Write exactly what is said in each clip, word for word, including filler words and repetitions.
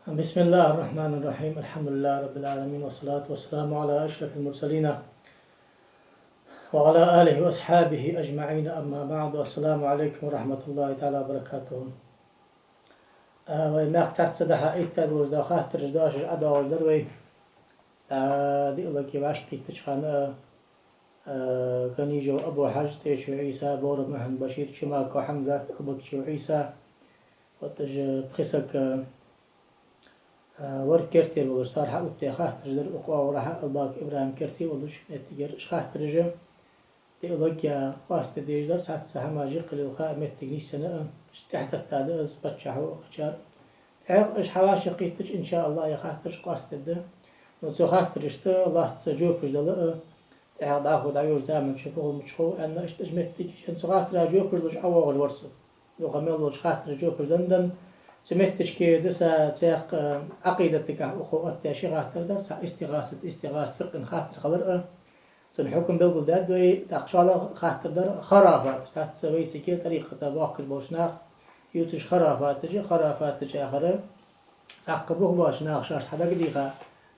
بسم الله الرحمن الرحيم. الحمد لله رب العالمين، والصلاة والسلام على أشرف المرسلين وعلى آله وأصحابه أجمعين. أما بعد، السلام عليكم ورحمة الله تعالى وبركاته. А, вай мехка цхьацца дахьа иттӀа долаш да хаттараш, дошаш ӀадоагӀаш дар вай. А, диълагӀа вӀаштӀехьийтача хана, а, Ганижев Абу-Хьажа, ЦӀечой Ӏийса, Боров Мухьмад-Башир, Чумаков Хьамзат, Албакчиев Ӏийса, вот же пхи саг, а, вар кертера волаш, цар хьаоттадаь хаттараш дар, укх оагӀорахьа Албаков ИбрахӀим керте волаш, моттигера уж хаттараш. ТӀеолагӀа къоастаде дезаш дар, цхьацца хӀама жикъ лилха а моттиг нийсъенна а, иштта тӀехьатетта да из паччахьо а кхычар. ТӀаккха уж хьавӀашагӀкхийтача, иншааллахӀ, е хаттараш къоастадергда. Но цу хаттарашта лоацца жопаш дала а, тӀехьа дӀахо дӀайолча заман чу фу хул мича хов аьнна, иштта уж моттигаш, шоана цу хаттара жопаш луш ӀовоагӀаш вар со. Дукха мел долча хаттара жопаш денна-денна, цу моттигашка дисса цхьаькха, а, Ӏакъидатагахьа укхо оттадаь ши хаттар дар, цхьа истигӀасат, истигӀасат фикъхӀан хаттар хилар а, цун хьукам белгалдаьд вай. ТӀаккха шоллагӀа хаттар дар хурафаташ, цхьацца вайцига тӀарикъата боахкаш болча наха ювцаш хурафаташ, хурафаташ яхар цхьаккха бух боацача наха шоашта хьадагадийха,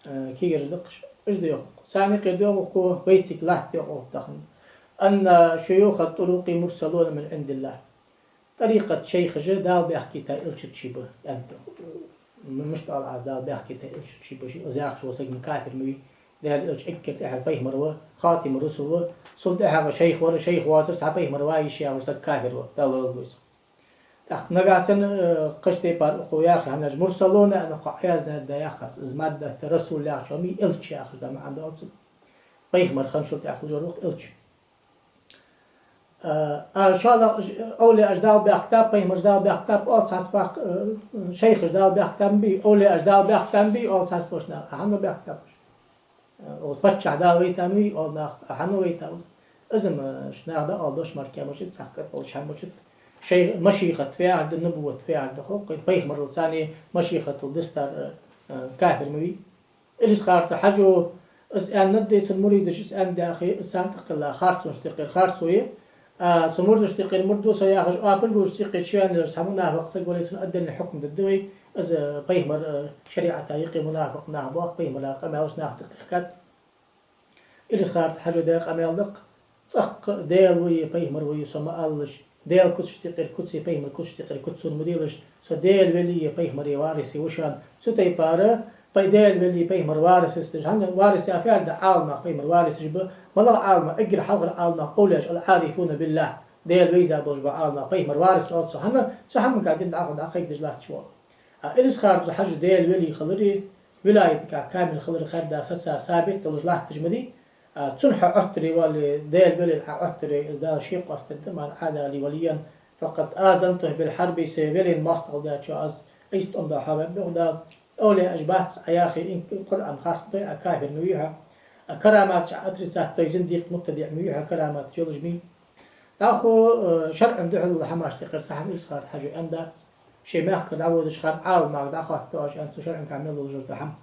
э, кагираш да-кх уж. Уж да йоах укхо. Царна юкъе да йоах укхо, вайцига латт йоах укхо тахан: «أن شيوخ الطرق مرسلون من عند الله». ТӀарикъата шайхаш Дала баьхкийтай элча чу ба, аьннад. М-, мишта оал Ӏа, Дала баьхкийтай элча чу ба ший? Из яхаш вола саг-м кафир ма вий. Даьла элча эггара тӀехьара пайхамар ва, хатиму русул ва. Цул тӀехьагӀа шайх вар, шайх воацар, цхьа пайхамар вар йиш яхаш вола саг кафир ва, Дала лорадолда вай цох. ТӀаккха нагахьа санна, э, кхыча тайпара укхо яхе, хӀана аьлча мурсалона аьнна укхо Ӏаяздаь да яхац, из маддат да, расул яхачоа ма йий, элча яхаш да маӀан доацар. Пайхамар хинначул тӀехьагӀа хулаш вар ва-кх элча. А, а, шоллагӀа, ж-, овлияаш Дала баьхкаб, пайхамараш Дала баьхкаб оал цхьацца бакъ, э, шайхаш Дала баьхкаб ма бий, овлияаш Дала баьхкаб ма бий оал цхьацца болча наха. А хьан ва баьхкаб уж? Э, укх паччахь Дала вайта ма вий оал наха, а хьан ва вайтав из? Из-м, э, ш-, наха дӀаала дош мара кхы мичад, цхьаккха тӀакхоллача хӀама мичад. Шайх, машийхат фу яхар да, нубуват фу яхар да хов-кх, пайхамарал царна машийхатал дистар, э, э, кафир ма вий. Илисхан-Юртара Хьажо из аьннад, цун муридаш из аьннад яхе, из царна тӀакхелла харцонашта юкъера харцо я. А цу мурдашта юкъера мурд ва со яхаш, оапаш болчарца юкъе чувеннараш цхьа мунафикъ саг вале, цунна отдельный хьукам дергда вай, из пайхамара шариӀата юкъе мунафикъ нах боах, пайхамара къамаьлаш наха тӀа кхихкад. Илисхан-Юртара Хьажо даь къамаьл да-кх: цӀаккха Даьла ва е пайхамар ва е со ма алалаш, Даьла куцашта юкъера куц е пайхамара куцашта юкъера куц сона ма делаш, со Даьла вели е пайхамара варис ва шоана. Цу тайпара пай-, Даьла вели е пайхамара варис есташ, хӀана варис яха фу яхар да Ӏаламнаха, пайхамара варисаш ба. МалагӀа Ӏалам? Эггара хьалхара Ӏаламнах, овлияаш, العارفون بالله, Даьла вейза болаш бола Ӏаламнах пайхамара варис оал цох. ХӀана? Цу хӀаманга дин дӀахо дӀакхайкадеш латташ вола. А Илисхан-Юртара Хьажа Даьла вели хилари, вилаятагахьа камил хилари хадда саца сабит долаш латташ ма дий. А цунна хьо Ӏоттаре вале, Даьла велел хьо Ӏоттаре, из Дала ше къоастадергда, من عادى لي وليا فقد آذنته بالحرب, се велена моастагӀал даьчоа аз айса тӀом да хьо вебб йоах Дала. Овлияаш бац Ӏа яхе, ин Къуръан харц ма дой Ӏа, кафир ма вий хьо. А караматаш Ӏа отрицать дой, зиндикъ, мубтадиӀ ма вий хьо, караматаш йолаш ма йий. ДӀахо, э, шарӀан духьала дола хӀамашта юкъера цхьа хӀама Илисхан-Юртара Хьажо аьннадац. Ше мехкара дӀаводача хана Ӏаламнаха дӀахоттаду оаш, аьннад цо, шарӀанга мел ловзар да хӀама.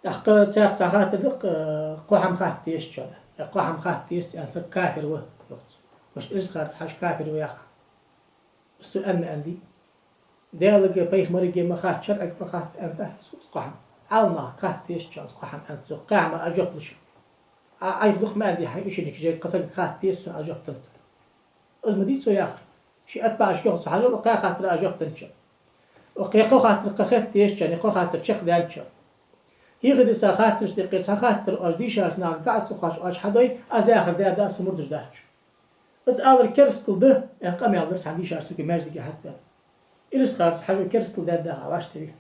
ТӀаккха цхьацца хаттар да-кх, э, кхо хӀама хатта еза шоана. Э, кхо хӀама хатта еза, аьнна, саг кафир ва, йоах цо. Мишта Илисхан-Юртара Хьажа кафир ва яхаш? Из цо аьннад ма аьннадий. Даьлага, пайхамарага ма хатта, шарӀага ма хатта аьннадац цо из кхо хӀама. Ӏаламнаха хатта еза шоана из кхо хӀама, аьннад цо. Кхаь хӀаман Ӏа жоп лу шоана. Ӏа Ӏайха дукха ма аьннадий хьай ученикашка, кхы сагага хатта еза шоана Ӏа жоп денна. Из ма дий цо яхар. Ший атбаӀашка йоах цо: хьажал, укх кхаь хаттара Ӏа жоп денча. Укх кхо хаттарга кхы хатта еза шоана, е кхо хаттар чакхдаьннад шоана. ХӀаьта дисса хаттарашта юкъера цхьа хаттар оаш дийшача наха гӀа ца ховш оаш хьадой, аз яхар даь да са мурдаш дац. Из алар керастал да, аьнна, къамаьл дир цхьан дийшача сага маьждиге хьатӀаваьнна. Илисхан-Юртара Хьажо керастал даьд яхаш вӀаштӀехьа вий.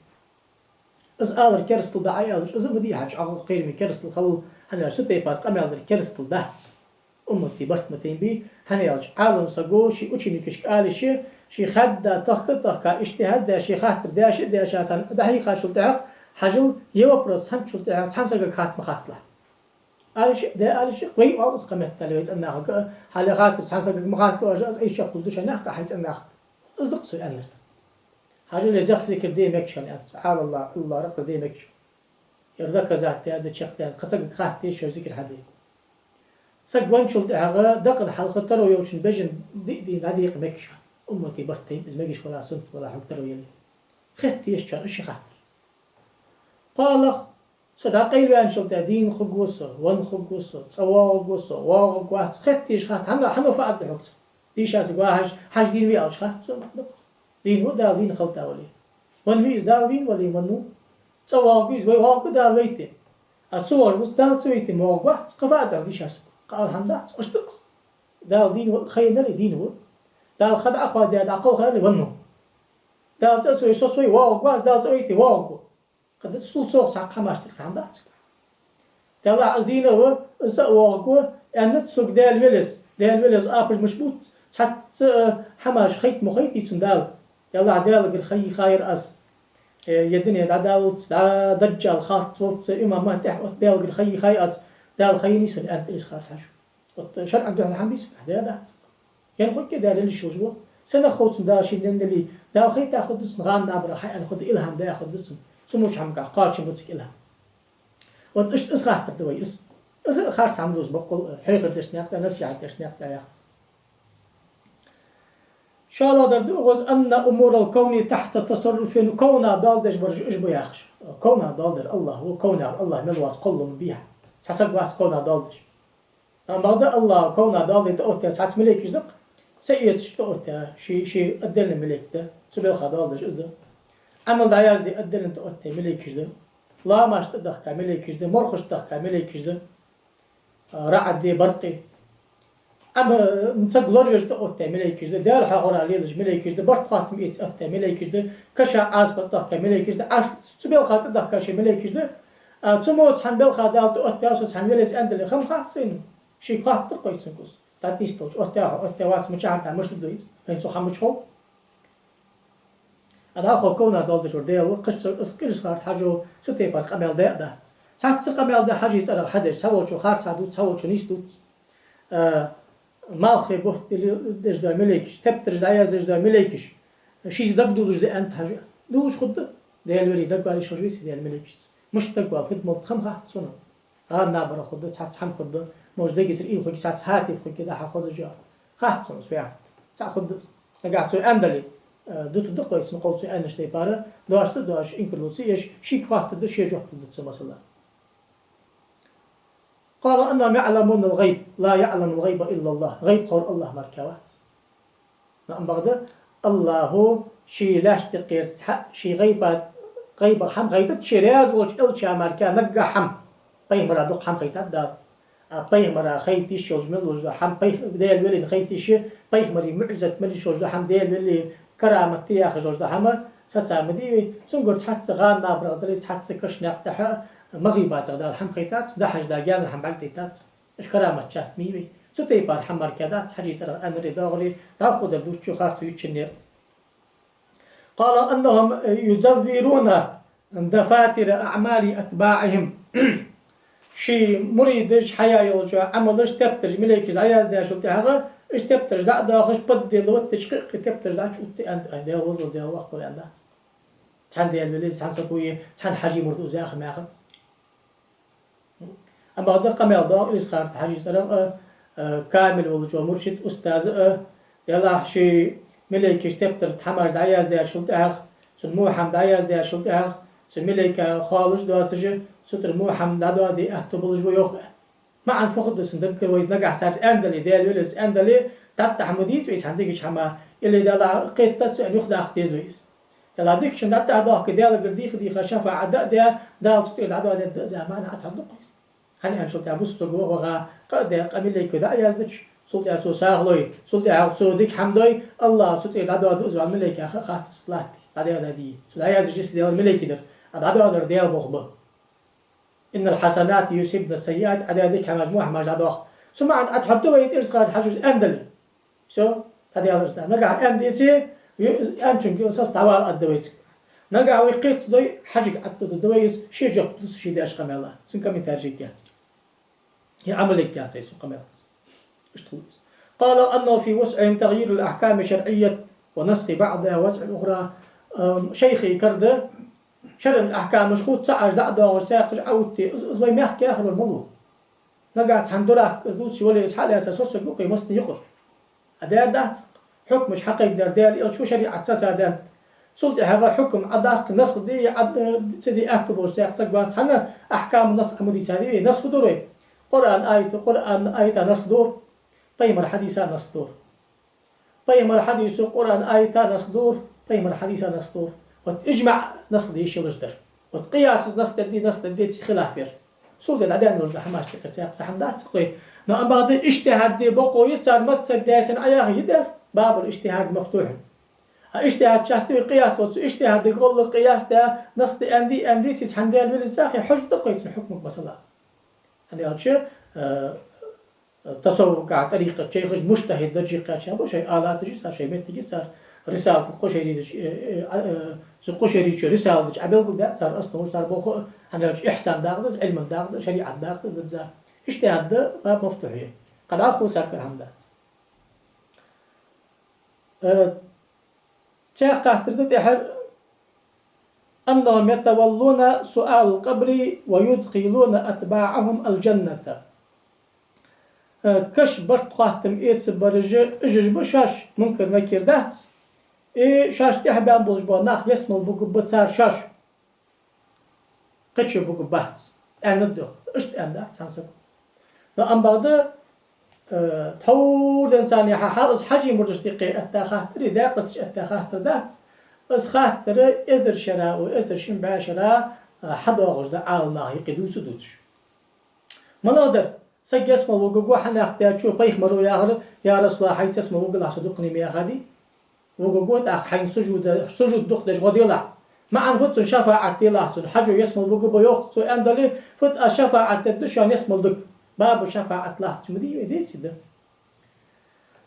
Из алар керастал да Ӏа аьлча, из ма дий хьа чӀоагӀа кхераме керастал хилал, хӀана аьлча цу тайпара къамаьл дар керастал дац. Уммата барт ма тайнабий, хӀана аьлча Ӏалам саго ший ученикашка ала йиш я, ше хадда тахка а тахка, иджтихӀад а даь, ше хаттар даьша а даьша, царна дӀахьийхачул тӀехьагӀа, хьажал, е вопрос хӀанзчул тӀехьагӀа цхьан сагага хатта ма хатталахь. Ала йиш я, де ала йиш я, вай оал из кхы меттел вай цӀен нахага а, хьале хаттар цхьан сагага ма хатталахь оаш, аз айса чакхлургда шоана, яхаш хьай цӀен нахага. Из да-кх цо аьннар. Хьажал, е зехьа зикар де мег шоана, аьннад цо, على الله, على الله, ракъ де мег шоана. Ер доказать даьд, чакхдаьд, кхы сагага хатта еза шоана зикар хьаде. Саг венначул тӀехьагӀа дакъа хьалха таро йолчун бежан диъ дийнахьа дӀадекъа мег шоана. Уммата барт тайнаб, из мегаш хилар, суннат хилар хьога таро яле. Хетте еза цунна ши хаттар. Кхоалагӏа, со дӏакъайлаваьнначул тӏехьагӏа дийна хургва со, венна хургва со, цӏавоагӏаргва со, воагӏаргвац, хетте еза хаттар, хӏана, хӏана фу аргда хьога цо? Дийша саг ва хьажа, хьажа дийна вий аьлча, хатта цо дукха. Дийна ва, Дала дийна хилда вале. Венна вий из, Дала вийна вале, венна ва. ЦӀавоагӀаргва из, вай воагӀаргва Дала вайта. А цу воагӀаргвац, Дала ца вайта, воагӀаргвац, кхы фу аргда хьога дийша сага? Кхы ала хӀама дац, иштта да из. Дала дийна ва, хайнали дийна ва. Дала ха дӀа а хоадаяь, дӀакхалхаяьли венна ва. Дала цӀа а ца вай, со а ца вай, воагӀаргвац, Дала цӀа вайта, воагӀаргва. Кхы да цул совгӀа цхьаккха хӀамаш тӀехьа хӀама дац. Делахь из дийна ва, из цӀа а воагӀаргва, аьннад сога Даьла велес, Даьла велес апаш муш бувц, цхьацца а хӀамаш хайта ма хайтий цунна Дала. Делахь Даьлагара хайи хайра аз. Э, е дуне дӀадаллалца, дӀа даджал харцваллалца, иман ма тӀехь оц Даьлагара хайи хай аз. Дала хайний сона аьнна тӀерис харц хьажа. Оцу шарӀан духьала хӀама дийцар, Дала дац. Ен хургья Дала лелаш йолаш ва. Сенах хов цунна Дала шийна деннадале, Дала хайта хургда цунна гӀан набарах хьаьна хургда, илхьам даь хургда цунна. Цу моча хӀамагахь кхоачам ба цига илхьам. Вот иштта из хаттар да вай из. Из а харц хӀама да из, боккъал хьехар деш никъ да, насихьат деш никъ да яхаш. ШоллагӀдар да укхаза: أن أمور الكون تحت تصرف, ковна доал деш бараш уж ба яхаш. Ковна доал дар АллахӀ ва, ковна АллахӀ мел воаца кхоллам бехьа. Цхьа саг вац ковна доал деш. Амма бакъда АллахӀа ковна доал де тӀаоттаяь цхьацца малейкаш да-кх, са эцаш тӀаоттаяь ший, ший отдельный малейк да, цу балха доал деш из да. Ӏамал дӀаязде отдельно тӀаоттаяь малейкаш да. Ламаш тӀадахка малейкаш да, морхаш тӀадахка малейкаш да. А, раӀади, баркъи. Амма, м, саг лоравеш тӀаоттаяь малейкаш да, Даьла хьоахавара лелаш малейкаш да, барт-хоаттам эца оттаяь малейкаш да, каша Ӏазапа тӀадахка малейкаш да, Ӏаш цу балха тӀадахка ший малейкаш да. А, цу мо цхьан балха Дала тӀаоттаяьча цхьан велес аьннадале, хӀама хац цунна. Шийга хоаттаргда-кх вай цунга из. ДӀатӀа нийсделча, оттаяьхьа, оттаяь вац, мичахьара да, мишта да из? Вайна цу хӀаман чу хов. Ӏа дӀахо ковна доал деш вар Даьла ва, кхыча цу, из кӀирсхарт хьажо, цу тайпара къамаьл даь а дац. Цхьацца къамаьл да хьажий цӀерагӀа хьадеш, цхьаволчо харц хьадувц, цхьаволчо нийса дувц. А, малхе бутт деш да малейкаш, тептараш дӀаяздеш да малейкаш. Шийца дагадоалаш да аьннад хьажа. Доалаш хургда. Даьла велий дагавала йиш йолаш веций Даьла малейкашца? Мишта дагавала, фуд-малад хӀама хац цунна. ГӀан набарах хургда, цхьацца хӀама хургда, может, дегацара уйла хургья, цхьацца хӀатиф хургья, дӀа-хьа хургда жа. Хац цунна уж ваьхьа. Цхьа хургда. Нагахь цо аьннадале, э, дутаргда-кх вай цунна, кхоачам цо аьннача тайпара, дош ца доаш, инкарло ца еш, шийга хоаттаргда, ше жоп лургда цу масала. قال أنهم يعلمون الغيب، لا يعلم الغيب إلا الله. ГӀайб ховр АллахӀ мара кхы вац. Амма бакъда, АллахӀа ший лаьшта юкъера цхьа, ший гӀайба, гӀайба хӀама хайтад, ше раьза волча элча мара кхы наггахьа хӀама. Пайхамара дукха хӀама хайтад Дала. А пайхамара хайта йиш йолаш мел долаш да хӀама, пайх-, Даьла велийна хайта йиш, пайхамара муӀжизат мел йиш йолаш да хӀама, Даьла велий карамат да яхаш долаш да хӀама, сацама дий вай, цунгара цхьацца гӀан набарах дале, цхьацца каша никъ тӀа ма гӀийбатах Дала хӀама хайтац, дӀахьажа Дала гаьнара хӀама бӀаргадайтац. Уж карамат част ма йий вай. Цу тайпара хӀама мара кхы дац, хьажий цӀерагӀа аьннаре доагӀаре, дӀахо дар дувцачо харц виччанне. قال أنهم يزورون دفاتر أعمال أتباعهم. Ший муридаш хьаяь йолча Ӏамалаш тептараш, малейкаш дӀаяздечул тӀехьагӀа, уж тептараш дӀа а доахаш, поддела оттача кхы-кхы тептараш дӀачуоттаде аьннад, ай, Даьла возал, Даьла воккхал аьннадац. Цхьан Даьла велийс, цхьан саго е, цхьан хьажий мурдо из яха мехад. Амма бакъда къамаьл да Илисхан-Юртара хьажий цӀерагӀа а, а, камил волча муршид, устаза а, делахь ший малейкаш тептара тӀа хӀамаш дӀаяздечул тӀехьагӀа, цунна во хӀама дӀаяздечул тӀехьагӀа, цу малейка хоалуш доацаш, цу тӀара во хӀама дӀадоаде аьттув болаш ва йоах. МаӀан фу хургда цун даггара вай нагахь царца аьннадале, Даьла велес аьннадале, дӀатӀахьа ма деза вай цхьан дикача хӀама, или Дала кхетац, цу аьнна юхадаккха деза вай из. Делахь дикачун дӀатӀахьа доахка, Даьлагара дийха-дийха шафаӀат дӀа а даь, Дала цу тӀера дӀадоадергда из яха маӀан Ӏа тӀа хургда-кх из. ХӀана аьлча цу тӀа бусалба саго ваха, къа а даь, къа малейко дӀа а яздича, цул тӀехьагӀа цо сагӀа лой, цул тӀехьагӀа цо дика хӀама дой, АллахӀа цу тӀера дӀадоаду из, вай малейкех а хац из латта, дӀадаьдаде. Цо дӀаяздича, из Даьла малейк дар, а дӀадоадар Даьла болх ба. إن الحسنات يذهبن السيئات, Ӏа даь дика хӀамаш, во хӀамаш дӀадоах. Цу маӀан тӀа хьоргда вай из Илисхан-Юртара хьажий аьннадале. Всё, дӀадаьлар из. Нагахь аьнна деце, ве-, аьнначунга сас дӀавала аргда вайцига. Нагахь вай кхетац дой, хьажийга Ӏатту да вай из, ше жоп лу цу ше деш къамаьла. Цун комментарий ергьяц. Е Ӏамал ергьяц цун къамаьла. Иштта хул из. قال أنه في وسعهم تغيير الأحكام الشرعية ونسخ بعضها ووضع الأخرى. Ам, шайхий кара да, шарӀан ахькамаш хувца Ӏа дӀа а доагӀаш, цхьаькхаш Ӏа а оттае, из, из вай мехка яхар вар малув? Нагахь цхьан дурахка из дувцаш вале, из хьалаьца со саг ва-кх вай массане юкъара. А дер дац-кх. Хьукмаш хьакхайкадар Даьла Элча ва, шариӀат сацадаьннад. Цул тӀехьагӀа хьукм Ӏодаккха, насх де, Ӏод-, ца де аьттув болаш цхьаккха саг вац. ХӀана? Ахькам насх Ӏомадийцар вай, насх ма дора вай. Къуръан аят, Къуръан аята насх дора, пайхамара хьадиса насх дора. Пайхамара хьадисо Къуръан аята насх дора, пайхамара хьадиса насх дора. Вот иджмаӀ насх де йиш йолаш дар. Вот къиясаца насх дергдий, насх дергдеций хилаф яр. Цул тӀехьа дӀадаьнна долаш да хӀамаш тӀехьа цхьаккха хӀама дац кхы. Но амма бакъда иджтихӀад де бокъо я цар, мазхӀаб дайсана Ӏаяхьа я дар, бабул иджтихӀад мафтухьун. А иджтихӀад часто вай къияс доацаш, иджтихӀадага гӀолла къияс да, насх да аьнна дий, аьнна деций, цхьан Даьла велиза цхьа хьужа да кхойтун хьукмага масала. ХӀана аьлча, э, тасаввуфагахьа, тӀарикъата шайхаш муджтахӀид дарже кхаьча ба, шоай алаташ я цар, шоай моттиг я цар, рисалатал Къушайрийчо, э, э, а, э, цу Къушайрийчо рисалаташ Ӏобелгалдаьд цар, основаш цар болх, хӀана аьлча ихьсан дакъа да из, Ӏилман дакъа да, шариӀата дакъа да из, дабза. ИджтихӀад да, баб мафтухь я. Кхы дӀахо цар кара хӀама да. Э, цхьа хаттар да тӀехьа: «أنهم يتولون سؤال القبر ويدخلون أتباعهم الجنة». Э, каша барт хоаттам эца бараш, уж ба шоаш, Мункар, Накир дац. Э, шоаш тӀехьа баьнна болаш бола нах ялсмала бугаргба цар шоаш. Кхычо бугаргбац, аьннад йоах. Иштта аьннад цхьан саго. Но амма бакъда, э, тхьовра денз царна яха хьал, из Хьажий мурдашта юкъе этта хаттар я, даькъаза этта хаттар дац. Из хаттар эзар шера, о, эзар шин бӀаь шера, э, хьадоагӀаш да Ӏаламнаха юкъе дувца а дувцаш. МалагӀа дар? Саг ялсмала вугаргва, хӀана аьлча пайхамаро яхар: «Я РасулаллахӀ, хьайца ялсмала вугаргвалахь со дукха, ма яхадий?» Вугаргва, тӀаккха хьайна сужуд, сужуд дукха деш гӀо делахь. МаӀан фуд цун? ШафаӀат делахь цун. Хьажо ялсмала вугаргба йоах цо, аьнна дале, фуд, аз шафаӀат дергда шоана ялсмала дика. Бабу шафаӀат латташ ма дий вай, деций да?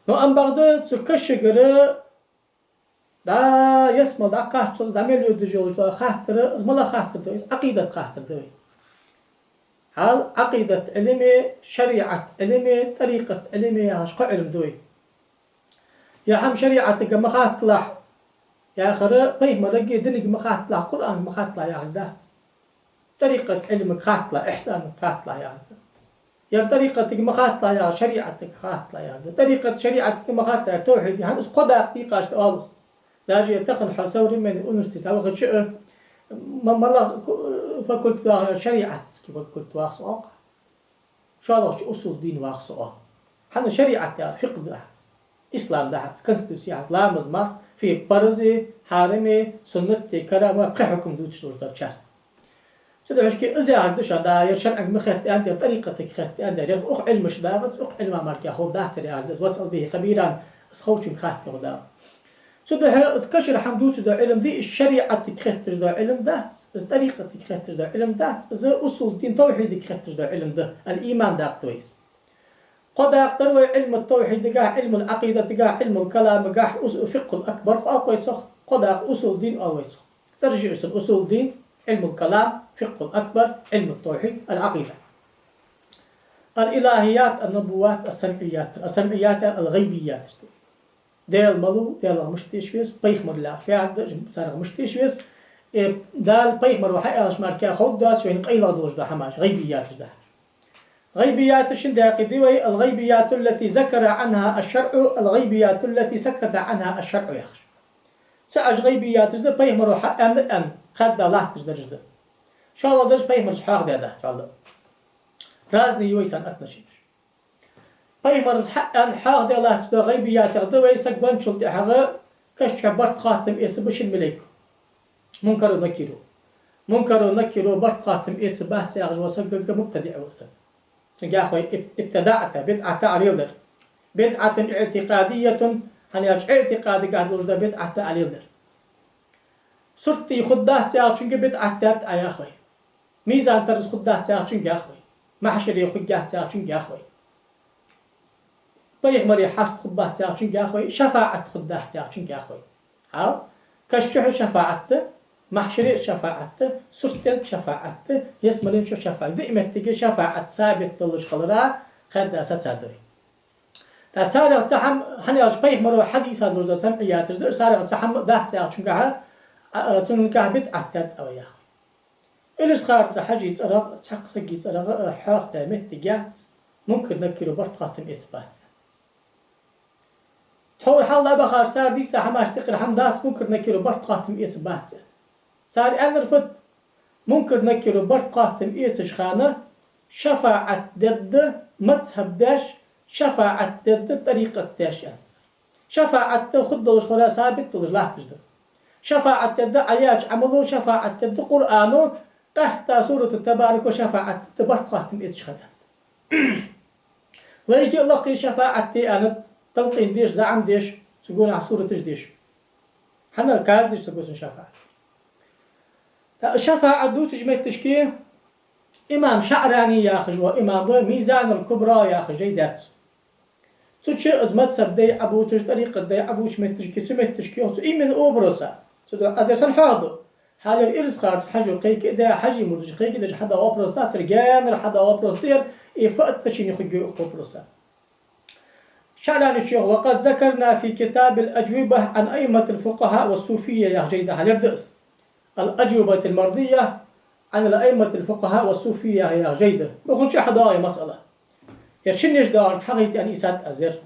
Но амма бакъда цу кашагара дӀа ялсмала дӀакхаччалца дӀа мел йодаш йолаш дола хаттар, из малагӀа хаттар да? Из Ӏакъидат хаттар да вай. Хьал Ӏакъидат Ӏилма, шариӀат Ӏилма, тӀарикъат Ӏилма яхаш кхо Ӏилма да вай. Е хӀама шариӀатага ма хатталахь яхар, пайхамарага, динага ма хатталахь, Къуръанга ма хатталахь яхар дац. ТӀарикъат Ӏилмага хатталахь, ихьсанага хатталахь яхар да. Е тӀарикъатага ма хатталахь яхар, шариӀатага хатталахь яхар да. ТӀарикъат, шариӀатага ма хатталахь, тавхьид, хӀана, из кхо дакъа дийкъача да оалаш. Даже тахан хьо современный университете вахача, ма-, малагӀа ку-, факультет вах, шариӀатский факультет вах со оал-кх. ШоллагӀча усул дин вах со оал. ХӀана, шариӀат яхар фикъхӀ да хьа из, ислам да хьа из, конституци я хьа из, ламаз, марха, фи парзи, хьарами, суннати, караха, пхи хьукам дувцаш долаш дола часть. Цудухьа шки из яхар да шоана, да, е шарӀага ма хетта аьнна дар, тӀарикъатага хетта аьнна дар, е укх Ӏилмаша дагӀац, укх Ӏилма мара кхы хов дац яхар да из, «واسأل به خبيرا», из ховчунга хатта, йоах, да. Цудухьа из кашара хӀама дувцаш дола Ӏилма дий, из шариӀатага хетташ дола Ӏилма дац, из тӀарикъатага хетташ дола Ӏилма дац, из усул дин, тавхьидага хетташ дола Ӏилма да, ал-иман дакъа да вай из. Кхо дакъа дар вай: Ӏилму-т-тавхьидагахь, Ӏилмул-Ӏакъидатагахь, Ӏилмул-каламагахь, ус-, фикъхӀул-акбар оал вай цох, кхо дакъа, усул дин оал вай цох. ЦӀераш я уж: усул дин, Ӏилмул-калам, фикъхӀул-акбар, Ӏилму-т-тавхьид, ал-Ӏакъида. Ал-илахӀият, ан-нубувват, ас-самӀият, ас-самӀият, ал-гӀайбият. Даьла малув, Даьлах мишта теша веза, пайхамарах фу яхар да, царех мишта теша веза, э, Дала, пайхамаро хьааьлча мара кхы ховргдоацаш, вайна къайлагӀа долаш дола хӀамаш, гӀайбияташ да. ГӀайбияташ шин даькъе да вай: الغيبيات التي ذكر عنها الشرع، الغيبيات التي سكت عنها الشرع яхаш. ЦаӀаш гӀайбияташ да, пайхамаро хьааьнна, аьнна, хадда латташ дараш да. ШоллагӀа дараш пайхамарца хьоахадаь дац, валлахӀи. Разные я вай царна отношенеш. Пайхамарца хьааьнна, хьоахадаь латташ да гӀайбиятех да вай, саг венначул тӀехьагӀа каша чу барт хоаттам эца ба шин малейко. Мункаро, Накиро. Мункаро, Накиро барт хоаттам эца бац яхаш вола саг, га-, мубтадиӀ ва из. Цунга йоах вай иб-, ибтадаӀта, бидӀат да Ӏа леладер. БидӀатун иӀтикъадиятун, хӀана аьлча иӀтикъадагахь долаш дола бидӀат да Ӏа леладер. Сурт тӀа хургдац яхачунга бидӀат даьд Ӏа, йоах вай. Мизан-тараз хургдац яхачунга йоах вай. Махьшаре хургьяц яхачунга йоах вай. Пайхамара хьаст хургбац яхачунга йоах вай, шафаӀат хургдац яхачунга йоах вай. Хьал, каша чухь шафаӀат да, махьшаре шафаӀат да, сурт денз шафаӀат да, ялсмален чу шафаӀат да. Диъ моттиге шафаӀат сабит долаш хилара хадда сацад вай. ТӀаккха царех цхьа хӀама, хӀана аьлча пайхамара хьадиса долаш дола самӀияташ да, царех цхьа хӀама дац яхачунгахьа, а, а, цунгахьа бидӀат даьд Ӏа вай, йоах вай. Илисха-Юртара Хьажий цӀерагӀа цхьаккха сага цӀерагӀа, э, хьоахадаь моттиг яц, Мункар-Накиро барт хоаттам эца бац. Тхьовра хьалха бахаш цар дийца хӀамаш тӀехьара хӀама дац, Мункар-Накиро барт-хоаттам эцаргбац. Цар аьннар фуд? Мункар-Накиро барт-хоаттам эцача хана шафаӀат дергда мазхӀаб деш, шафаӀат дергда тӀарикъат деш, аьннад цар. ШафаӀат да хургдолаш хилара сабит долаш латташ да. ШафаӀат дергда Ӏа яьча Ӏамало, шафаӀат дергда Къуръано, къаьстта сурату Табарако шафаӀат дергда барт-хоаттам эцача хана, аьннад. Вайга а лакхе шафаӀат де аьннад, талкъин деш, заӀам деш, цу гонахьа сураташ деш. ХӀана каждый саго цун шафаӀат. ТӀаккха шафаӀат дувцача метташка имам ШаӀрани яхаш вола имам ва, «Мизанул-Кубра» яхаш жай да цун. Цу чу из мазхӀаб дай Ӏобувцаш, тӀарикъат дай Ӏобувцача метташка, цу метташка йоах цо именно образа. Цудухьа аз ер санна хьоахаду. Хьалхара Илисха-Юртара Хьажо кхайкадаь, Хьажий мурдаш кхайкадеш хьадоагӀа вопрос дац ер, гаьнара хьадоагӀа вопрос да ер, из фу тайпара хургья укх вопроса. ШаӀраничо йоах: «وقد ذكرنا في كتاب الأجوبة عن أئمة الفقهاء والصوفية» яха жай да, хьалхара да из. «الأجوبة المرضية عن الأئمة الفقهاء والصوفية» яха жай да. Укхун чу хьадоагӀа масъала. Ер шиннеш доагӀарг хьахайта аьнна ийцад аз ер.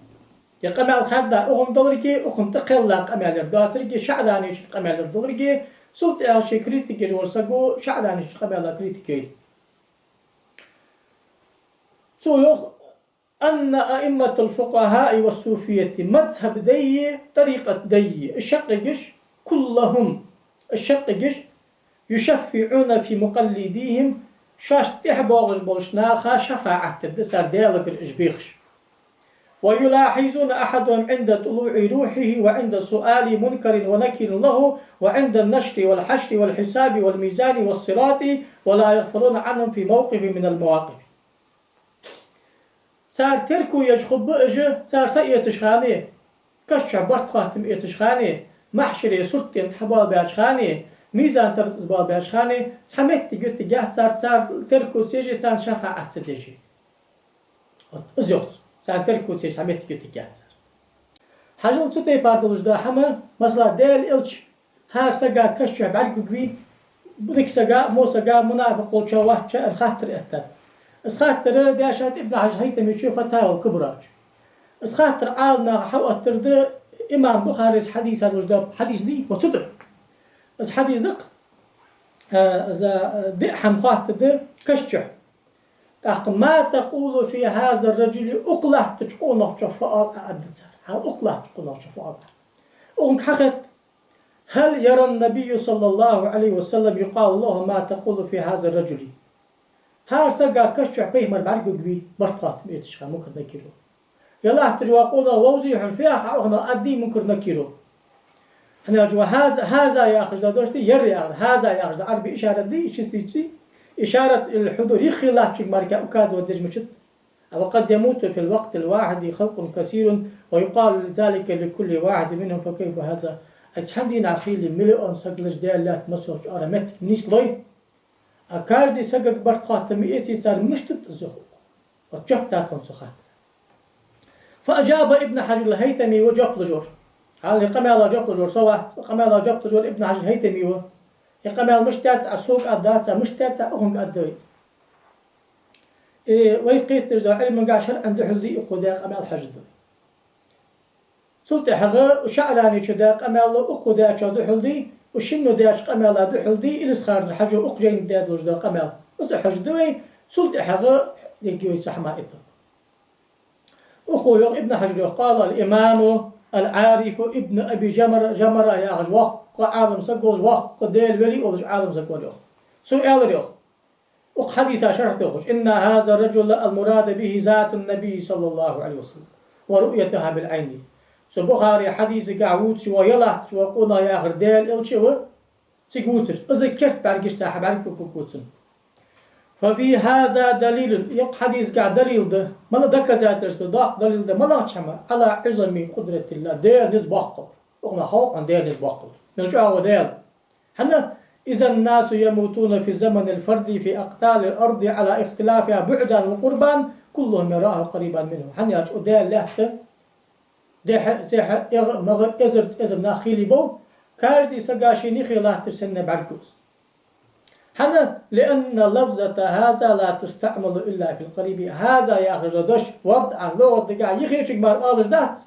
Ер къамаьл хадда укхун долга, укхун тӀакхелла къамаьл ер доацилга, ШаӀраничун къамаьл ер долга, цул тӀехьа ший критика еш вола саго ШаӀраничун къамаьла критика йойла. Цо йоах: «أن أئمة الفقهاء والصوفية» мазхӀаб дайи, тӀарикъат дайи, уж шаккхе гиш, «كلهم» уж шаккхе гиш, «يشفعون في مقلديهم» шоашта тӀехьа боагӀаш болча наха шафаӀат дергда цар, Даьлагара уж бехаш. «ويلاحظون أحدهم عند طلوع روحه وعند سؤال منكر ونكير له وعند النشر والحشر والحساب والميزان والصراط ولا يغفلون عنهم في موقف من المواقف». Цар терко еш хургба уж, цар са эцача хана, каша чу барт-хоаттам эцача хана, махьшаре сурт тӀа хьабоалабаьча хана, мизан тӀа из боалабаьча хана, цхьа моттиг йоттаргьяц цар, цар терко ца еш, царна шафаӀат ца деш. Вот из йоах цо, царна терко ца еш, цхьа моттиг йоттаргьяц цар. Хьажал, цу тайпара долаш да хӀама, масала, Даьла Элча хӀара сага каша чу бӀаргагургвий, дика сага, во сага, мунафикъ волча, вац ер хаттар эттад. Из хаттар дешад Ибн Хьажар ХӀайтамичо «Фатавал-Кубра» чу. Из хаттар Ӏаламнаха хьаоттар да имам Бухарес хьадийца долаш да хьадис дий, вот цу тӀа. Из хьадис да-кх, э, из, э, диъ хӀама хоаттаргда каша чу. ТӀаккха: «ما تقول في هذا الرجل» укх латтача къонахчох фу оал Ӏа, аргда цар. Хьал укх латтача къонахчох фу оал Ӏа. Укхунга хьахетт: «هل يرى النبي صلى الله عليه وسلم يقال له: ما تقول في هذا الرجل؟» ХӀара сага каша чу пайхамар бӀаргагургвий, барт-хоаттам эцача хана, Мункар-Накиро? Е латташ вола къонах вовзий хьона, фу йоах Ӏа укхунах, аргдий Мункар-Накиро? ХӀана аьлча, ва хӀаза, хӀаза яхаш да дош дий, ер яхар, хӀаза яхаш да Ӏарбий ишарат дий, из чистый, ишарат лил-хьудур, юххе латтачунга мара указывать деш мичад. «وقد يموت في الوقت الواحد خلق كثير ويقال ذلك لكل واحد منهم فكيف هذا؟» Ай, цхьан дийнахьа хийла миллион саг лелаш Даьла лаьтта массайолча оагӀора моттиг нийслой? А каждый сагага барт-хоаттам ма эций цар, мишта да из, йоах укхо. Вот жоп да тхона цу хаттара. فأجاب ابن حجر الهيثمي ва жоп луш вар. Хьалха ер къамаьла жоп луш вар со вац, ер къамаьла жоп луш вар Ибн Хьажар ХӀайтами ва. Ер къамаьл мишта даьд Ӏа, сога аргдац, мишта даьд Ӏа, укхунга аргда вай. Э, вай кхеташ да Ӏилманга, шарӀан духьал дий укхо даь къамаьл, хьажаргда вай. Цул тӀехьагӀа ШаӀраничо даь къамаьл укхо даьчоа духьал дий, укх шинно даьча къамаьла духьал дий, Илисха-Юртара Хьажо укх жайна даь долаш да къамаьл. Из а хьожаргда вай, цул тӀехьагӀа дергда вай цу хӀаман итог. Укхо йоах, Ибн Хьажаро йоах: «قال الإمام العارف ابن أبي جمرة», Жамара яхаш воккха Ӏалам саг волаш, воккха Даьла вели волаш Ӏалам саг вар йоах. Цо аьлар йоах, укх хьадиса шархь тохаш: «إن هذا الرجل المراد به ذات النبي صلى الله عليه وسلم ورؤيتها بالعين». Цу Бухаре хьадисагахь вувцаш вола, е латташ вола къонах яхар Даьла Элча ва, цига вувцаш, из керта бӀаргаш цхьа хьабӀаргагургва цунна. «ففي هذا دليل», укх хьадисагахь далил да, мала доказательство, доккха далил да, малагӀча хӀаман, «على عظم قدرة الله», Даьла низ боккха бар. Укхунах хов хьона Даьла низ боккха бар. Мел чӀоагӀа ва Даьла. ХӀана? «إذ الناس يموتون في زمن الفرد في أقطار الأرض على اختلافها بعدا وقربا، كلهم يراه قريبا منه». ХӀана аьлча, укх Даьла лаьтта дехьа, сехьа, эгӀа, магӀа, эзарца эзар нах хийла бов, каждый сага шийна юхе латташ санна бӀаргагу из. ХӀана? «لأن لفظة هذا لا تستعمل إلا في القريب». «هذا» яхаш дола дош, вадӀан, лугӀат дагахь юхечунга мара оалаш дац,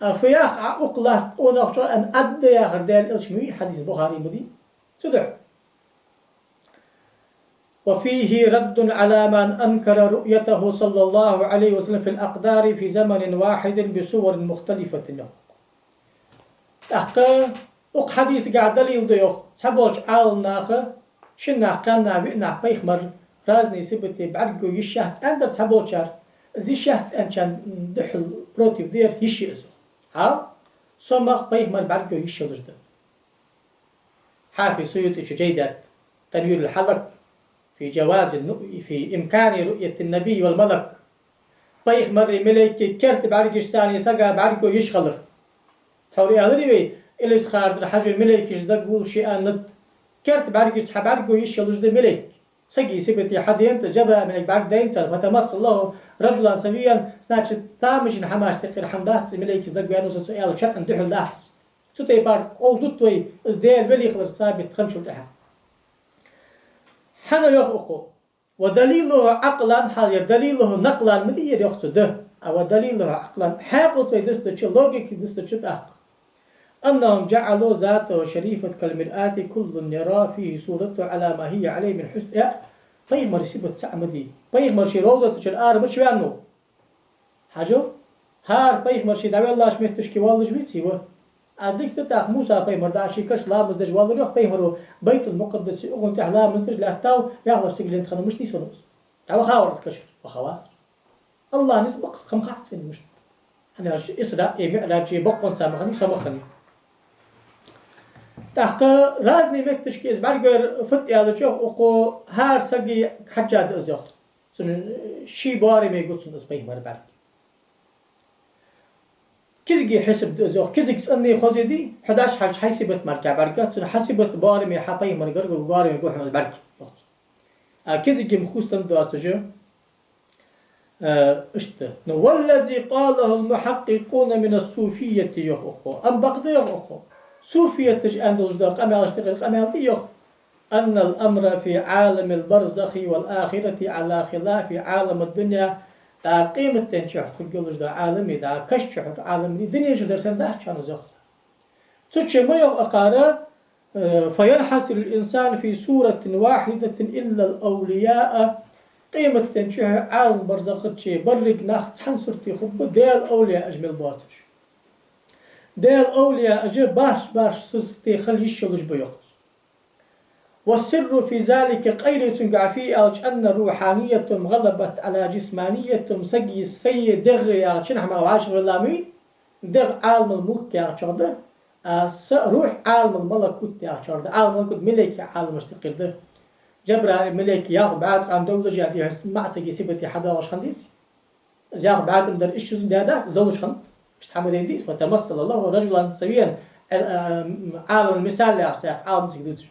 А фу йоах, а укх латта къонахчо аьнна Ӏадда яхар Даьла Элчано ма вий, хьадис Бухаре ма дий. Цудухьа. وفيه رد على من أنكر رؤيته صلى الله عليه وسلم في الأقدار في زمن واحد بصور مختلفة. ТӀаккха укх хьадисагахь далил да йоах, цхьаболча Ӏаламнаха шин нах, кхаь нах, виъ нах пайхамара разные сибаташ бӀаргаго йиш яц аьннадар цхьаболчар, из йиш яц аьнначарна духьал, против дар, йиш я из. Хьал, со ма йоах пайхамара бӀаргаго йиш йолаш да. Хьафиз СуютӀечо жай даьд, تنوير الحلك في جواز النؤ-، في إمكان رؤية النبي والملك. Пайхамарий, малайкий керта бӀаргашца сага бӀаргаго йиш хилар. Тхьовра аьлар вай, Илисха-Юртара Хьажо малайкаш дагавоалаш я аьннад. Керта бӀаргашца хьабӀаргаго йиш йолаш да малайк. Сага сибате хьадена, Джабраил малайк бӀаргадайнад цар, فتمثل له رجلا سويا, значит, тамашийна хӀамаш тӀехьара хӀама дац, малайкаш дагаваьннав со, цо аьлар шарӀан духьал дац. Цу тайпара къовл дут вай, из Даьла вели хилар сабит хинначул тӀехьагӀа. ХӀана йоах укхо? ودليله عقلا, хьал яр دليله نقلا ма дий ер йоах цо, да. А ودليله عقلا, хьаькъалца вай дустача, логика дустача тӀаккха. أنهم جعلوا ذاته الشريفة كالمرآة كل يرى فيه صورته على ما هي عليه من حسن. Э, пайхамара сибат цаӀ ма дий. Пайхамар ший ровзата чура ара мича ваьннав? Хьажал, хӀара пайхамар ше дӀавеллача метташка воаллаш веций ва? А дика да тӀаккха, Муса пайхамар дӀа ший каша ламаз деш воаллар йоах пайхамаро, Байтул-Мукъаддасе, укхун тӀа ламаз деш лаьттав, яхалаш цига лента хиннав, мишта нийсвеннав из? ДӀаваха вар из кашара, ваха вацар. АллахӀа низ ба-кх из, кхы ма хац вайна из мишта да. ХӀана аьлча Исраъ а МиӀраж а бокъонца ма хиннай, со ма хиннай. ТӀаккха разные метташка из бӀаргавайра фуд аьлча йоах укхо, хӀара сага хьежжа да из йоах. Цун ший боараме гу цунна из пайхамара бӀарг. Кизага хьисап да из йоах, кизаг цӀена, хоза дий, хьо дӀахьежача хьай сибат мара бӀарг гац цунна, хьа сибат боараме, хьа пайхамара гаргара боараме гу хьона из бӀарг, йоах цо. А кизага-м хувцаденна доацаш, э, иштта. Ну, والذي قاله المحققون من الصوفية йоах укхо. Амма бакъда йоах укхо. Суфияташа аьнна долаш дола къамаьлаш тӀехьара къамаьл да йоах. أن الأمر في عالم البرزخ والآخرة على خلاف عالم الدنيا. ДӀа къематден чухь хургйолаш дола Ӏалам а, дӀа каша чухь Ӏалам а, дунен чу дар санна дац шоана из йоах цар. Цу чу ма йоах акхар, э, فينحصر الإنسان في صورة واحدة إلا الأولياء. Къематден чухь Ӏалам барзаха чу берригаш нах цхьан сурте хургба, Даьла овлияаш мел боацаш. Даьла овлияаш бархӀ-бархӀ сурте хила йиш йолаш ба йоах цо. والسر في ذلك, къайле цунгахь фу я аьлча, أن روحانيتهم غلبت على جسمانيتهم, сага сай дегӀ яхача хӀамах вӀашагӀвелла ма вий, дегӀ Ӏаламул-мулк яхачох да, а са рухь Ӏаламул-малакут яхачох да, Ӏаламул-малакут малайкий Ӏаламашта юкъера да. Джабраил малайк ялх бӀаь ткъаьнна доллаш а, дий хьона, маӀа сага сибате хьадоагӀаш хиннадеций? Из ялх бӀаь ткъаьнна дар иштта шозза даьдац, из долаш хиннад. Иштта хӀама ма дий из, فتمثل له رجلا سويا, э, э, Ӏаламул-мисал яхаш цхьа Ӏалам цига дувцаш.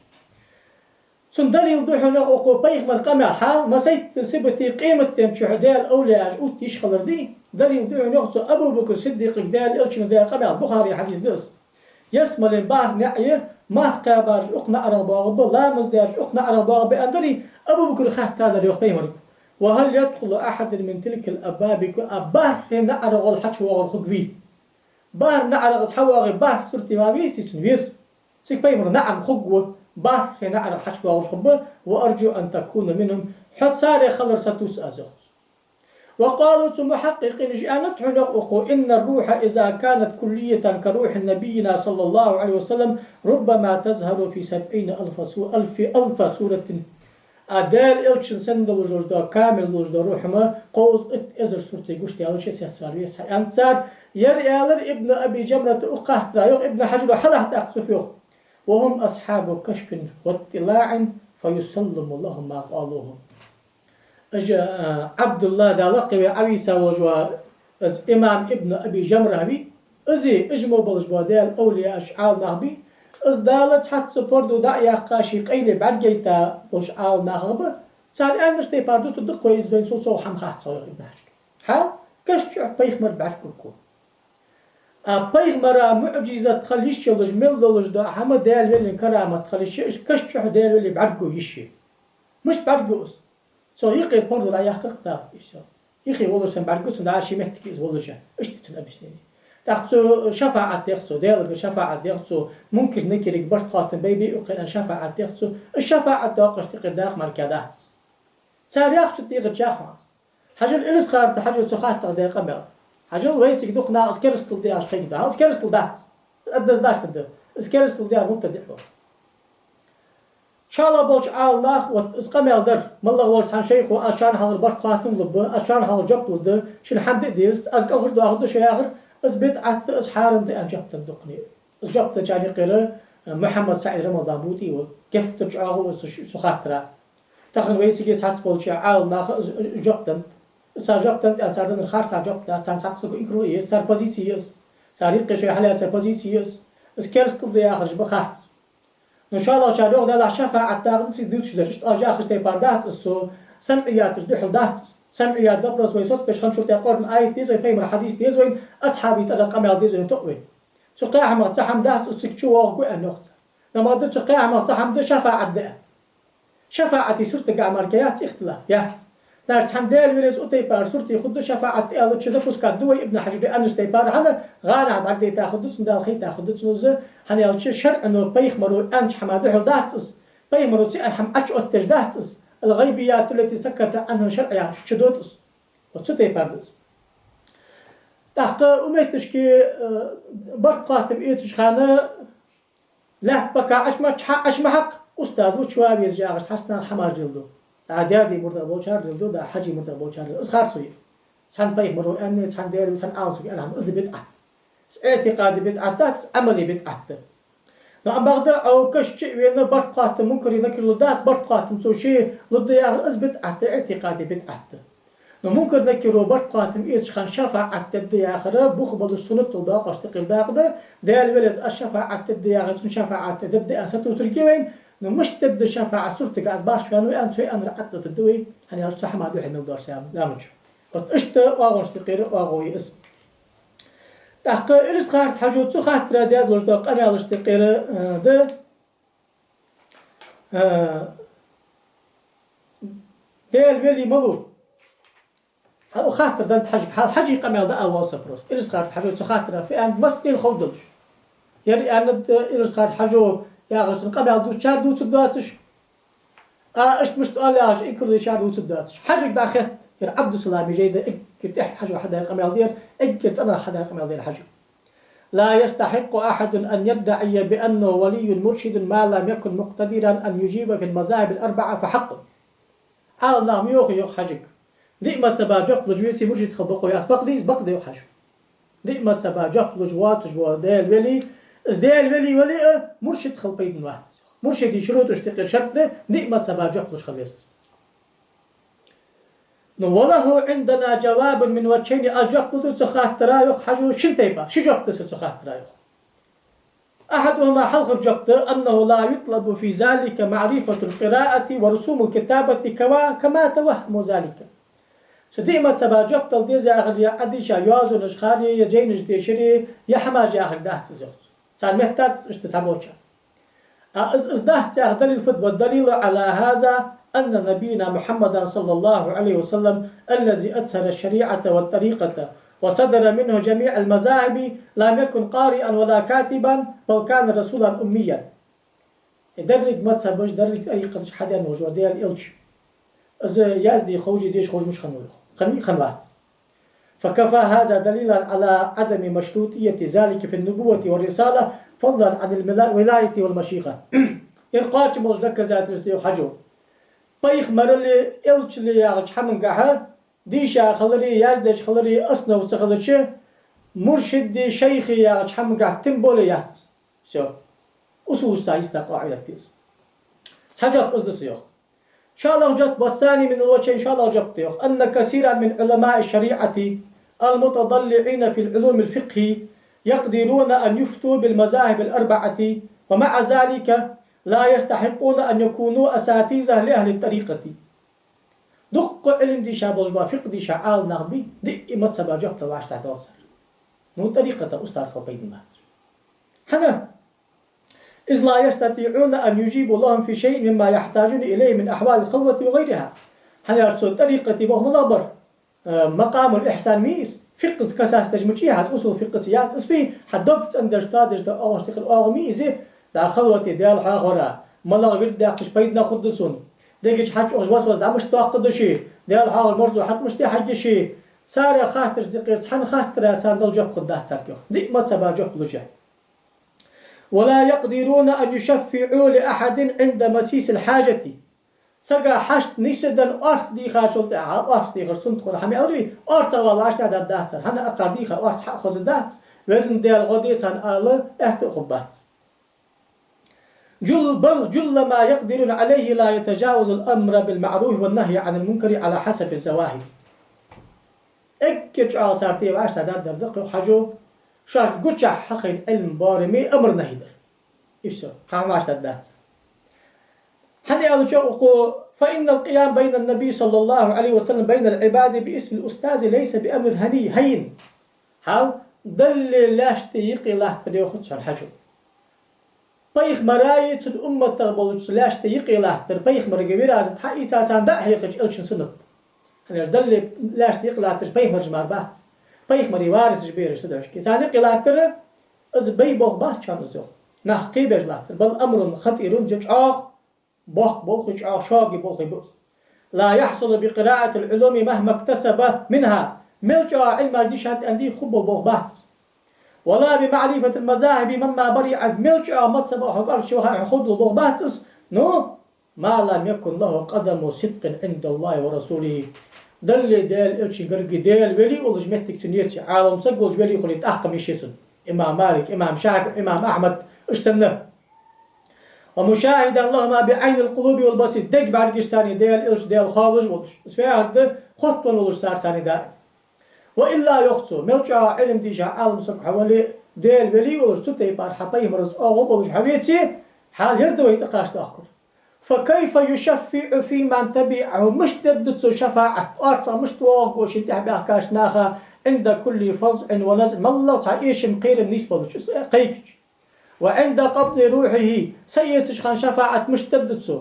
Цун далил да хьона йоах укхо пайхамара къамаьл, хьал, массайтта сибате къематден чухь Даьла овлияаш увтташ хилар дий, далил да хьона йоах цо Абу Бакр Сиддикъага Даьла Элчано даь къамаьл, Бухаре хьадис да из. Ялсмален бархӀ наӀар я, марха кхаьбараш укх наӀарах боагӀаргба, ламаз дераш укх наӀарах боагӀаргба аьннадарий, Абу Бакра хаьттадар йоах пайхамарга: وهل يدخل أحد من تلك الأبواب, а бархӀе наӀарагӀолла хьачувоагӀар хургвий? БархӀ наӀарагӀа из хьавоагӀе, бархӀ сурте ван везий цунна? Веза. Цига пайхамара наӀар хургва, бархӀе наӀарагӀа хьачувоагӀаш хургба, وأرجو أن تكون منهم, хьо царех хилар сатувс аз йоах цо. وقالوا, цу мухьаккъикъинаша аьннад хьона йоах укхо: إن الروح إذا كانت كلية كروح نبينا صلى الله عليه وسلم ربما تظهر في سبعين ألف صو-، ألف، ألف صورة. А Даьла Элчан санна долаш дола, камил долаш дола рухӀ-м кховзткъа итт эзар сурте гуш даьлча сецвала веза хьо, аьннад цар. Ер аьлар Ибн Аби Джамрата укх хаттара, йоах Ибн Хьажара, хьалхатта тӀаккха цу фу йоах: وهم أصحاب كشف واطلاع فيسلم لهم ما قالوه. Уж, а, Ӏабдуллахь, Даьла къахетам бе, Ӏавийца волаш ва, из имам Ибн Аби Джамра вий, из а, уж мо болаш бола Даьла овлияаш, Ӏаламнах бий, из Дала цхьацца пордув дӀа а яьккха, ший къайле бӀаргайта болаш Ӏаламнахах ба, цар аьннача тайпара дутаргда-кх вай из, вайна цул совгӀа хӀама хац цох, йоах Ибн Хьажара. Хьал, каша чу пайхамара бӀарг гургва. А пайхамара муӀжизат хила йиш йолаш мел долаш дола хӀама, Даьла велийна карамат хила йиш я, уж каша чу Даьла велий бӀаргаго йиш я. Мишта бӀаргаго из? Цо юкъера пордув дӀаяккхар-кх Дала, и всё. Юхе волаш санна бӀаргаго цунна, дӀа ший меттиге из волаш а. Иштта цун объяснени. ТӀаккха цо шафаӀат дехад цо, Даьлагара шафаӀат дехад цо, Мункар-Накирага барт-хаттам бе-бе укхаза аьнна шафаӀат дехад цо, из шафаӀат доакъашта юкъера дакъа мара кхы дац из. Цар яхачох дийгӀача яхаш. Хьажал, Илисха-Юртара Хьажо цу хаттара даь къамаьл. Хьажал, вайцига дукха наха из керастал да аьнна кхайкадаьд. Хьал из керастал дац. Аддаз дац тӀада. Из керастал да аьнна муттар дехьо. ШоллагӀа болча Ӏаламнаха вот из къамаьл дар, маллагӀа волча цхьан шайхо, аз шоана хьалхара барт-хаттам лургба, аз шоана хьалхара жоп лургда, шун хӀама де дезац, аз кӀалхардоахаргда шо яхар, из бидӀат да, из хьарам да аьнна жоп денна дукхане. Из жоп денначарна юкъера, э, Мухьаммад СаӀид Рамадан БутӀи ва, геттара чӀоагӀа ва из цу, цу хаттара. Тахан вайцига цхьацца болча Ӏаламнаха из, из жоп деннад. Из цар жоп деннад аьнна цар деннар харц цар жоп дац, царна цхьаккха саго инкар е езац, цар позици я из. Цар юкъе шоай хьалаьца позици я из. Из керастал да яхараш ба харц. Ну, шоллагӀчар йоах, Даьллахь, шафаӀат дакъа да цига дувцаш дар. Иштта оаш яхаш тайпара дац из цо, самӀияташта духьал дац из. СамӀият допрос вай соцабеш хинначул тӀехьагӀа Къуръан аят деза вай, пайхамара хьадис деза вайна, асхьабий цӀерагӀа къамаьл деза вайна, тоъ вайна. Цу кхаь хӀамах цхьа хӀама дац из цига чу воагӀаргва аьнна йоах цар. Амма да цу кхаь хӀамах цхьа хӀама да шафаӀат да аьнна. ШафаӀата суртага мара кхы яц ихтилаф, яц. Значит, цхьан Даьла велес укх тайпара сурте хургда шафаӀат аьлча, допускать ду вай Ибн Хьажара аьннача тайпара, хӀана гӀанахьа дӀагадайта хургда цунна, Дала хайта хургда цунна из, хӀана аьлча шарӀо пайхамаро аьннача хӀаман духьал дац из, пайхамаро ца аьнна хӀама Ӏочуоттадеш дац из, الغيبيات التي سكت عنها الشرع яхача чу дода из. Вот цу тайпара да из. ТӀаккха укх метташка, э, барт-хаттам эцача хана лаьтта бака Ӏочу ма, Ӏочу ма хьакха, устаз ва, чу ва везаш яхаш цхьацца наха хӀамаш леладу. ДӀа даь-даь мурдаш болчар леладу, дӀа хьажий мурдаш болчар леладу. Из харцо я. Цхьан пайхамаро аьнна, цхьан Даьла, цхьан Ӏалам саго аьнна хӀама, из да бидӀат. Из иӀтикъади бидӀат дац, из Ӏамали бидӀат да. Но амма бакъда Ӏо каша чу а вена барт-хаттам Мункари Накиро лургдац, барт-хаттам цо ше лургда яхар, из бидӀат да, иӀтикъади бидӀат да. Но Мункар-Накиро барт-хаттам эцача хана шафаӀат дергда яхар бух болаш суннатал доакъашта юкъера дакъа да, Даьла велес аз шафаӀат дергда яхар, цунна шафаӀат дергда аьнна сатувсаргья вайна, но мишта дергда шафаӀат суртага аз башха ваьннав аьнна, цо аьннар ӀотӀадергда вай, хӀана аьлча цу хӀаман духьал мел доаржа зам-, заман чу. Вот иштта оагӀонашта юкъера оагӀув я из. ТӀаккха Илисха-Юртара Хьажо цу хаттара даь долаш дола къамаьлашта юкъера, э, да, э, Даьла вели малув? Хьа, укх хаттара деннад Хьажага, хьа, Хьажий къамаьл да ала воалл со просто. Илисха-Юртара Хьажо цу хаттара фу аьннад массанена ховргдолаш. Ер аьннад, э, Илисха-Юртара Хьажо яхаш цун къамаьл дувцачар дувцаргдоацаш, а, иштта-мишта оал яхаш инкар дечар дувцаргдоацаш. Хьажага дӀахетт, ер Ӏабдуссалам Жейда эггара тӀехьа Хьажо хьадаь къамаьл да ер, эггара цӀенагӀа хьадаь къамаьл да ер Хьажо. لا يستحق أحد أن يدعي بأنه ولي مرشد ما لم يكن مقتدرا أن يجيب في المذاهب الأربعة فحق. Ӏаламнаха ма йоахий, йоах Хьажага, диъ мазхӀаба жоп луш веце муршид хила бокъо яц, бакъ дий из? Бакъ да, йоах Хьажо. Диъ мазхӀаба жоп луш воацаш вола Даьла вели, из Даьла вели вале а, муршид хила пайдана вац из. Муршида шурутӀашта юкъера шарт да, диъ мазхӀаба жоп луш хила веза из. Ну, وله عندنا جواب من وجهين, аз жоп лургда цу хаттара, йоах Хьажо, шин тайпара, ши жоп да са цу хаттара, йоах. أحدهما, хьалхара жоп да, أنه لا يطلب في ذلك معرفة القراءة ورسوم الكتابة كما، كما توهموا ذلك. Цу диъ мазхӀаба жоп дала деза яхар, е Ӏадийша йоазонаш хилар, е жайнаш дешар, е хӀамаш яхар дац из, йоах цо. Царна меттац из, иштта цхьаболчарна. А из, из дац яха далил фуд? والدليل على هذا أن نبينا محمدا صلى الله عليه وسلم الذي أظهر الشريعة والطريقة وصدر منه جميع المذاهب لم يكن قارئا ولا كاتبا، بل كان رسولا أميا. Деррига мазхӀабаш, деррига тӀарикъаташ хьаденна волаш вола Даьла Элча, из язде ховш, деша ховш мича хиннав, йоах? Хиннав, хиннавац. فكفى هذا دليلا على عدم مشروطية ذلك في النبوة والرسالة، فضلا عن الولاية والمشيخة. Ер кхоачам болаш доказательство да, йоах Хьажо. Пайхамаралеи элчалеи яхача хӀамангахьа, дийша хилари, яздеш хилари основа ца хилча, муршиди шайхи яхача хӀамангахьа тем более яц из. Всё. Усулаш цхьа йиста къаӀидат да из. Цхьа жоп из да са, йоах. ШоллагӀа жоп, والثاني من الوجهين, шоллагӀа жоп да, йоах: أن كثيرا من علماء الشريعة المتضلعين في العلوم الفقه يقدرون أن يفتوا بالمذاهب الأربعة، ومع ذلك لا يستحقون أن يكونوا أساتذة لأهل الطريقة. Дукха Ӏилма дийша болаш бола, фикъхӀ дийша Ӏаламнах бий, диъ мазхӀаба жоп дала вӀаштӀехьадоал цар. Ну, тӀарикъата устаз хила пайдана бац. ХӀана? إذ لا يستطيعون أن يجيبوا لهم في شيء مما يحتاجون إليه من أحوال الخلوة وغيرها. ХӀана аьлча цу тӀарикъата бохам ма лабар, э, макъамул ихьсан ма йий из, ФикъхӀаца касаться деш ма чӀоагӀа, усул фикъхӀаца яц из, фий, хьа дог цӀендеш, тоадеш да оагӀонаш тӀехьара оагӀув ма йий из, дӀа халвате Даьла хьоахавара, малагӀа вирд даьккхача пайдана хургда сона, дега чу хьачуухаш васвас дӀа мишта доаккхаргда ше, Даьла хьоахавар марзо хьатӀа мишта хьаергья ше, цар хаттарашта юкъера цхьан хаттара санна дала жоп хургдац царга, йоах. Диъ мазхӀаба жоп луш я. ولا يقدرون أن يشفعوا لأحد عند مسيس الحاجة. Сага хьашт нийсденна орц дийхачул тӀехьагӀа, орц дийхар суннат хилар хьа ма аьларий, орцагӀвала вӀаштӀехьа даргдац цар, хӀана акхар дийха орц хьа а хозаргдац, Везан Даьла гӀо де царна ала аьттув а хургбац. جل، بل جل ما يقدرون عليه لا يتجاوز الأمر بالمعروف والنهي عن المنكر على حسب الظواهر. Эггара чӀоагӀа цар тӀера вӀаштӀехьа даргдар да-кх, йоах Хьажо, шоашта гучахьа хьахайна Ӏилма бараме амр-нахьи дар. И всё, кхы хӀама вӀаштӀехьа даргдац. ХӀана аьлча укхо: فإن القيام بين النبي صلى الله عليه وسلم بين العباد باسم الأستاذ ليس بأمر هين، هين. Хьал, Даллеи лаьшта юкъе латтар, йоах цо, Хьажо. Пайхамараи цун умматах болча лаьшта юкъе латтар, пайхамарга виразат хьаийца царна дӀа а хьехача, элчан суннат. ХӀана аьлча Даллеи лаьшта юкъе латтараш пайхамараш мара бац. Пайхамара варисаш ба ераш, цудухьа. Царна юкъе латтар, из бай болх бац шоана из, йоах. Нах кхебеш латтар. بل أمر خطير, чӀоагӀа боккха болх, чӀоагӀа шога болх ба из. لا يحصل بقراءة العلوم مهما اكتسب منها. Мел чӀоагӀа Ӏилмаш дийшад аьнна дий, хургбола болх бац из. ولا بمعرفة المذاهب مما برئت. Мел чӀоагӀа мазхӀабаш хьо кӀоаргача ваха хургдола болх бац из. Но ما لم يكن له قدم صدق عند الله ورسوله. Даллеи Даьла элчанеи гаргга Даьла вели волаш моттиг цун еце, Ӏалам саг волаш вели хуле, тӀаккха ма йиш я цун. Имам Малик, имам ШафиӀ, имам Ахьмад, уж санна. ومشاهدا لهما بعين القلوب والبصيرة. Дега бӀаргашца Даьла элча, Даьла хоалуш волаш, из фу яхар да, хоттавенна волаш царца даим. وإلا, йоах цо, мел чӀоагӀа Ӏилма дийша Ӏалам саг хьо вале, Даьла вели волаш, цу тайпара хьа пайхамарца оагӀув болаш хьо веце, хьал ер да вай тӀакхача доахкар. فكيف يشفع فيمن تبعه؟ Мишта дергда цо шафаӀат, орцагӀ мишта воагӀаргва шийна тӀехьа баьхкача наха, عند كل فزع ونزع, моллагӀа цхьа эшам, кхерам нийсбелча, из кхайкача. وعند قبض روحه, са эцача хана шафаӀат мишта дергда цо?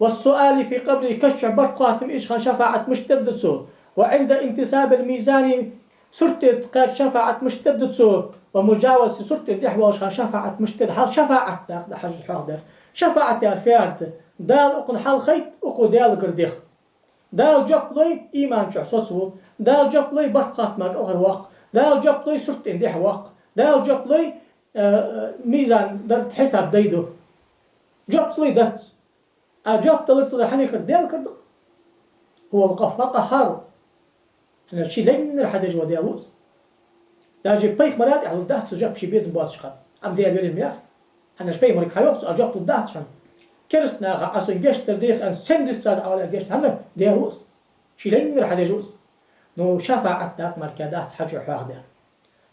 والسؤال في قبره, каша чу барт-хоаттам эцача хана шафаӀат мишта дергда цо? وعند انتصاب الميزان, сурт тӀа кхаьчача шафаӀат мишта дергда цо? ومجاوزة الصراط, сурт тӀа дехьавоалача хана шафаӀат мишта дергда? Хьал шафаӀат дакъа да Хьажас хьоахадаьр. ШафаӀат яхар фу яхар да? Дала укхунна хьалхайт, укхо Даьлагара дех. Дала жоп лой, иман чу соцаву. Дала жоп лой, барт-хоаттама кӀалхарвоаккх. Дала жоп лой, сурт тӀа дехьавоаккх. Дала жоп лой, э, э, мизан дар тӀа хьисап дайду. Жоп ца лой, дац. А жоп далар ца лой хьанехар, Даьлагара да-кх. هو القهار. ХӀана аьлча ший лайнар хьадеш вола Даьла ва из. Даже пайхамара тӀехьа лургдац цо жоп, ше безам боацача хана. Амма Даьла велий ма яхий. ХӀана аьлча пайхамарга хьайоах цо, аз жоп лургдац хьона. Кераста наха Ӏа сона гешт дар дех аьнна, сен дистаз Ӏа валар гешт, хӀана, Даьла ва из. Ший лайнар хьадеш ва из. Но шафаӀат дакъа мара дац Хьажо хьоахадаьр.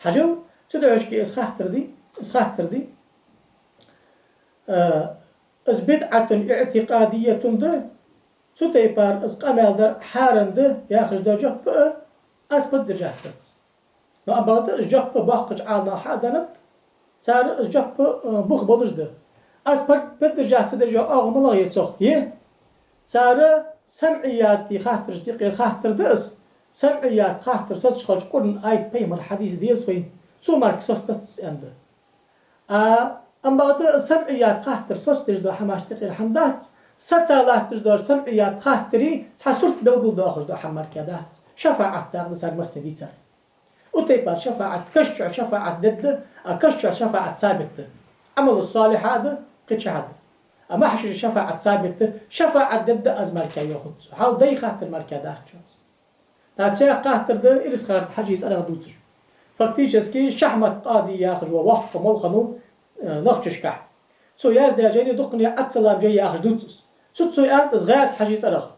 Хьажал, цудухьа из хаттар да, из хаттар да. Э, из بدعة اعتقادية да, цу тайпара из къамаьл дар хьарам да яхаш дола жоп а аз поддержать дац. Но амма бакъда из жоп боккхача Ӏаламнаха хьаденнад, цар из жоп, э, бух болаш да. Аз под-, поддержать ца деш йола оагӀув малагӀа я цох? Е, цар самӀиятий хаттарашта юкъера хаттар да из. СамӀият хаттар соцаш хилча, Къуръан аят, пайхамара хьадис деза вайна. Цу мара соцадац аьнна да. А, амма бакъда самӀият хаттар соцадеш дола хӀамашта юкъера хӀама дац, саца латташ долча самӀият хаттара цхьа сурт белгалдоахаш дола хӀама мара дац. ШафаӀат дакъа да царга массане дийцар. Цу тайпара шафаӀат, каша чу шафаӀат дергда, а каша чу шафаӀат сабит да. Ӏамалу салихьа а да, кхычахьа а да. А махьшаре шафаӀат сабит да, шафаӀат дергда аз мара йоахац цо. Хьал дай хаттар мара дац цун. ТӀаккха цхьа хаттар да Илисхан-Юртарча Хьажий цӀерагӀа дувцаш. Фактически Шахьмат къади яхаш вола воккха молла хиннав, э, Нохчашкахь. Цо яздаь жайна дукхане Ӏассалам жай яхаш дувц из. Цу цо аьннад из ГӀаьз-Хьажий цӀерагӀа.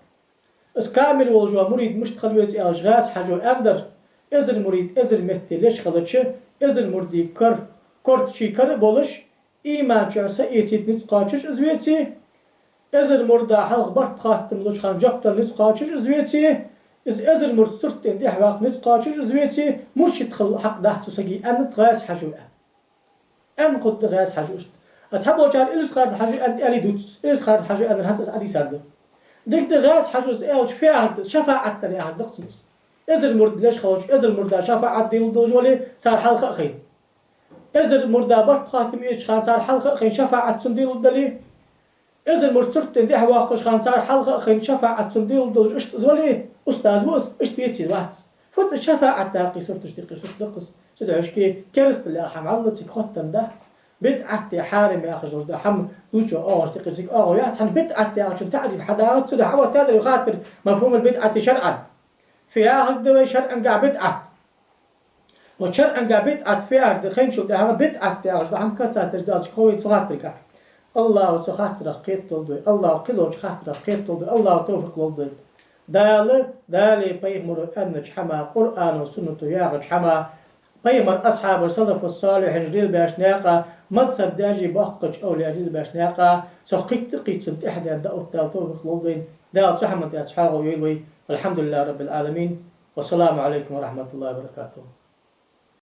Из камил волаш вола мурид мишта хила веза аьлча, ГӀаьз-Хьажо аьннадар: эзар мурид эзар метте леш хилча, эзар мурдий кар, корта ший кара а болаш, иман чу са эцийта низ кхоачаш из веце, эзар мурда хьалха барт-хоаттам луча хана жоп дала низ кхоачаш из веце, из эзар мурд сурт тӀа дехьаваккха низ кхоачаш из веце, муршид хила хьакъ дац цу сага, аьннад ГӀаьз-Хьажо, аьнна. Аьнна хургда ГӀаьз-Хьажо иштта. А цхьаболчар Илисхан-Юртарча Хьажо аьннад аьле дувц из. Илисхан-Юртарча Хьажо аьннар хӀанз аз Ӏодийцар да. Дика да, ГӀаьз-Хьажо аьлча фу яхар да, шафаӀат дар яхар да-кх цун из. Эзар мурд леш хилча, эзар мурда шафаӀат делаш долаш вале, цар хьалха а хайна. Эзар мурда барт-хоаттам эцача хана цар хьалха а хайна шафаӀат цунна делаш дале, эзар мурд сурт тӀа дехьа воаккхаш хана цар хьалха а хайна шафаӀат цунна делаш долаш иштта из вале, устаз ва из, иштта веций вац. Фу да шафаӀат даккхий сурташ диккхий сурт да-кх из. Цудухьа керастал яха хӀама хьалла цига хоттаденна дац. БидӀат е хьарам яхаш долаш да хӀама дувцачо оагӀаш диккхий цига оагӀув яц, хӀана бидӀат яхачун таӀриф хьадагӀац, цудухьа вай тӀадиллар хаттар мафхӀумул бидӀати шарӀан. Фу яхилга да вай шарӀангахь бидӀат? Ва шарӀангахь бидӀат фу яхилга да, хайначул тӀехьагӀа бидӀат яхаш да хӀама касаться деш дац, ховий цу хаттаргахь. АллахӀа цу хаттарах кхетадолда вай, АллахӀа кхыдолча хаттарах кхетадолда вай, АллахӀа товфикъ лолда вайна. Дала, Далеи пайхамаро аьннача хӀамах, Къуръано, суннато яхача хӀамах, пайхамара асхьабаша, салафу салихьинаша лелабаьча наькъа, мазхӀаб даьжий боккхача овлияаша лелабаьча наькъа, цох кхийтта а кхийтта цунна тӀехьа даьнна даӀват дала товфикъ лолда вайна. Дала цу хӀаман тӀа цхьоагӀо йойла вай. Валхьамдулиллахи Раббил Ӏаламин. Вассаламу Ӏалайкум ва рахьматуллахӀи ва баракатухӀ.